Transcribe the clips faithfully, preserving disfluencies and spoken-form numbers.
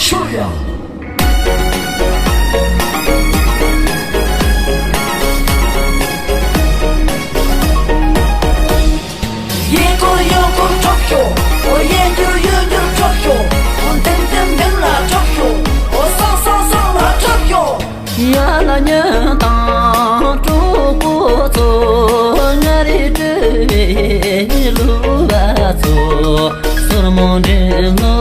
ཤོར་ཡ། གཡས་སྐོར་གཡོན་སྐོར་འཁྲབ་ཤོག་འོ་གཡས་འགྱུར་གཡོན་འགྱུར་འཁྲབ་ཤོག་འོ་མདུན་མདུན་མདུན་ལ་འཁྲབ་ཤོག་འོ་སང་སང་སང་ལ་འཁྲབ་ཤོག་ཡ་ལ་ཉོན་དང་གྲོགས་པོ་ཚོ། ང་རེ་སྤྲུལ་བའི་གླུ་བ་ཚོ། སོར་མོ་འགྲེམས་ལོ་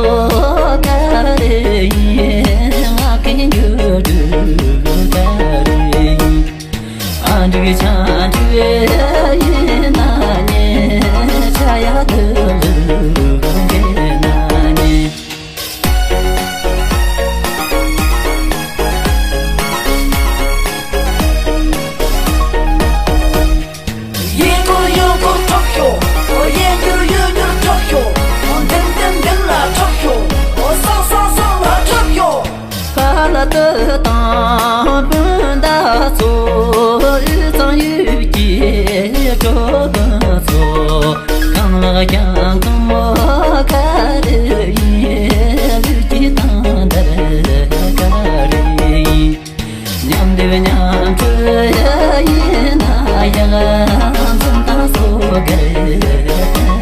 ག་རེ་ཡིན། ང་གི་འགྱུར་དུས་ག་རེ་ཡིན། ཨ་འགྲིག་ཆ་འགྲིག་ཡིན་ན་ཉེ། ཆ་ཡག་དུ་ལུག་འདྲེ་ན་ཉེ། གཡས་སྐོར་གཡོན་སྐོར་འཁྲབ་ཤོག་འོ་གཡས་འགྱུར་གཡོན་འགྱུར་འཁྲབ་ཤོག་འོ་མདུན་མདུན་མདུན་ལ་འཁྲབ་ཤོག་འོ་སང་སང་སང་ལ་འཁྲབ་ཤོག་ཕ་ལ་ཏི་དང་སྤུན་ཟླ་ཚོ། དབུས་གཙང་ཡུལ་གྱི་གྲོགས་པོ་ཚོ། རྐང་ལག་རྐྱང་གང་མོ་ག་རེ་ཡིན། ལུས་ཀྱི་དང་འདར་ག་རེ་ཡིན། མཉམ་སྡེབ་མཉམ་སྤྲོས་ཡིན་ན་ཡང་། འཛུམ་མདངས་སོ་གར་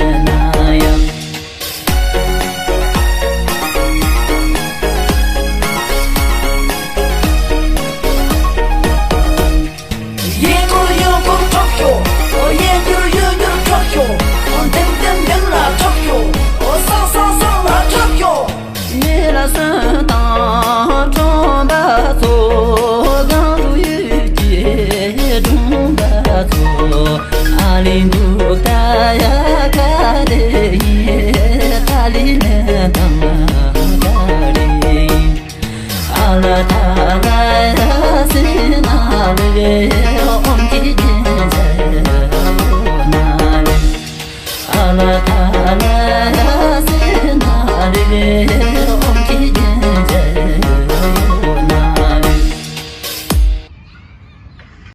ན་ཡང་། གཡས་སྐོར་གཡོན་སྐོར་འཁྲབ་ཤོག་འོ་གཡས་འགྱུར་གཡོན་འགྱུར་འཁྲབ་ཤོག་འོ་མདུན་མདུན་མདུན་ལ་འཁྲབ་ཤོག་འོ་སང་སང་སང་ལ་འཁྲབ་ཤོག་མི་ལ་སོན་དང་ཁྲོམ་པ་ཚོ། སྒང་དྲུག་ཡུལ་གྱི་སྒྲུང་པ་ཚོ། ཨ་ལི་འདུག་ད་ཡ་ག་རེ་ཡིན། ཏ་ལི་ལན་དང་ག་རེ་ཡིན། ཨ་ལ་ཏ་ལ་ཡ་སི་ན་ལི་ཨོམ་གྱི་རྒྱན་ཆ་ན་ལི། ཨ་ལ་ཏ་ལ་ཡ་སི་ན་ལི།